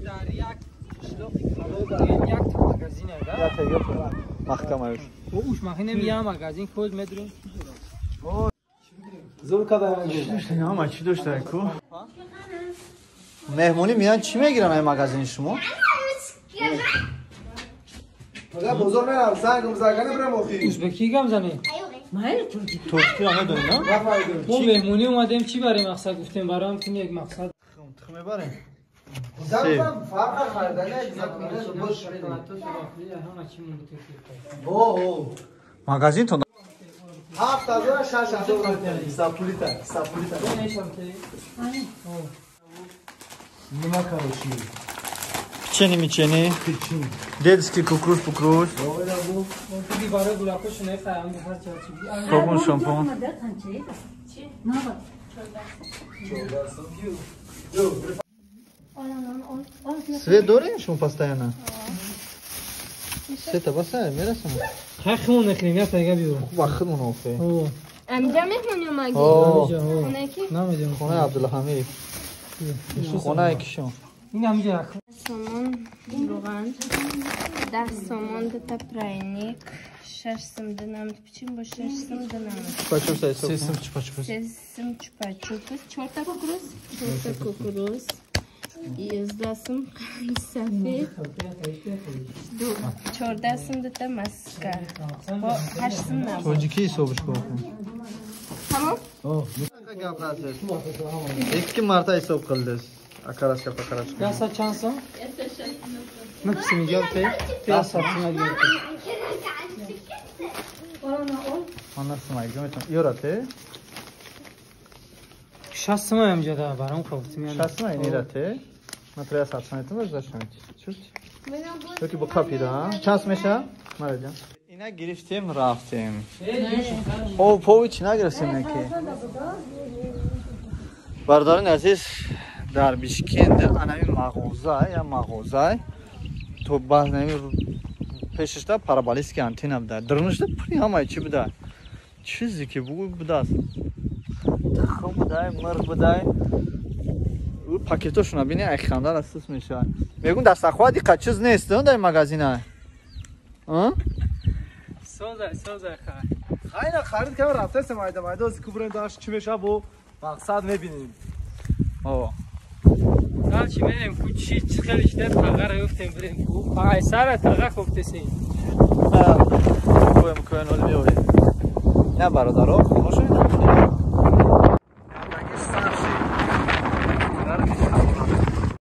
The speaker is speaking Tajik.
Дар як қишлоқи калон як та магазин да? Як та ёфт маҳкам аюш. Уш махинем я магазин коз медурем. Зур када. Ҳама чӣ дошта ку? Меҳмонӣ меян чӣ мегиран ай магазини шумо? Пага бозор мерам, зангум загане брам охи. Узбекӣ гам зане? Тоҷикиро медонӣ, на? Мо меҳмонӣ омадем, чӣ барем мақсад гуфтем, барам кун як мақсад. Тухм мебарем. Зангум фарқ харидани закона бош. О, Магазинтон 7000 6000 сапулита, сапулита. Нима короче. Печенье мечени. Детский кукуруз пукуруз. Собун шампун. Свет дорим шумо постоянно? Света басай, мерасам. Хай химон нахрем, я тайга биёрам. Хуб, химон офе. Амҷа меҳмон омаги? Хонаи ки? Намедонам. Хонаи Абдулҳамид. Хонаи кишон. Ин ҳамҷа. Сомон равған, 10 сомон дута прайник, 6 сум динамит пичин бо 6 сум динамит. Чупа-чупс ҳисоб. 3 сум чупа-чупс. 3 сум чупа-чупс, 4 та кукуруз, 4 та кукуруз. 11 сум қанди сафед, 14 сум дута маска, бо 8 сум набот. Тоҷикӣ ҳисобш кун. Тамом? Ikki marta hisob qildiz. Akarashka pakarashka. Яса чанд сум? Мипсими ёбте. Яса сум ёбте. Ман сум айгам ёрате. 6 сум ҳам ҷода барам кофтим. 6 сум инирате. Ман туя 7 сум айтам баз чут. Ёки бо қапида. Чанд сум меша? Мараҷон. Ина гирифтем рафтем. О, пови чӣ нагирифтем неки? Бародарони азиз, дар Бишкент анами мағоза, я мағоза то баъз пешашда параболический антенна буда. Дарунашда пури ҳамаи чӣ буда? Чизе ки бугӯй будааст. Тухм будай, мирғ будай. Пакетошона бини, ай хандар асус мешавад. Мегӯм дар сахова диққат чиз нест дар магазина. Созай, созай хай. Хайна харид кардам рафтасем майда майда ози ку бурем даш чӣ мешавад бо мақсад мебинем. О. Чӣ мерем ку чӣ хеле шида тағара ёфтем бирем ку. Ай сара таға кофтесем. Коем коем ҳол меорем. На бародаро, хоношо ина.